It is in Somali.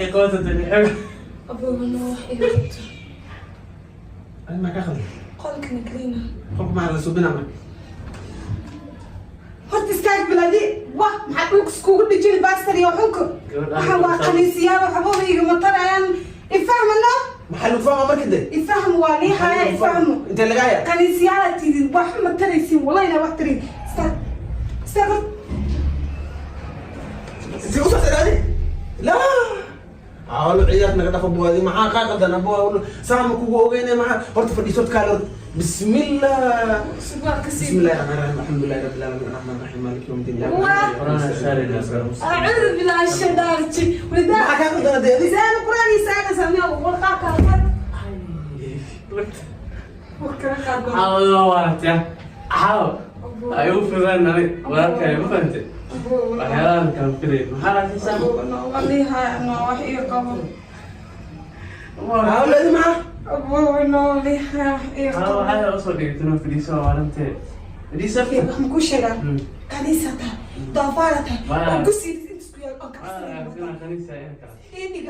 Wax ii qabata xoog. Aboowe, no, wax iga qabto. Ani maa ka qaldan? Qolkana gelina. Qolka maxaa la subinaa marka? Horta istaag biladi. Wah, maxaa dhulka iskugu dhijin, baastar iyo xunka? Waxaan waa khaniisiyaal, waxbaba igama tarayaan. Ifahmano. Maxaa lagu fahmaa marka de? Ifahmu, waa lii haya, ifahmu. Intee laga haya? Khaniisiyaala tidin, wax ma taraysin, walayna wax tarin. Istaag, istaag horta. Si usoo siraadi laa hawlo ciyaar naga dhafa buwaadi. Maxaa kaa qaldan, abu? Saama kugu ogeyne. Maxaa horta fadhiiso, horta kaale horta. Bismillah. Surwaalka بسم sii. الله الرحمن الرحيم، الحمد لله رب العالمين، الرحمن الرحيم، مالك يوم الدين. Quraan saarayna. أعوذ بالله من الشيطان الرجيم. maxaa kaa qaldan dee adi? Saan quraan isaaga sameeyo, warqaa kala qaad. Wax kala qaad. Xaawo waartaya. Xaawo. Ay u fidaan ani walaalkay, ma fahantay? Waxyaalahan kala filay. Maxaa raadinaysaa? Aboowe, no, waa lii haya, no, wax iga qabo. hawlo adi maxaa? Aboowe, no, lii haya, wax iga Xaawo qabo. waxay usoo dhigtay inuu fadhiiso maalintee. Fadhiiso. Waxaan kuu sheegaa, kaniisa tahay, doofaara tahay, Waa. oo ku sii isku yaal oo kacsan. Waa, khaniisa in kala. Iniga.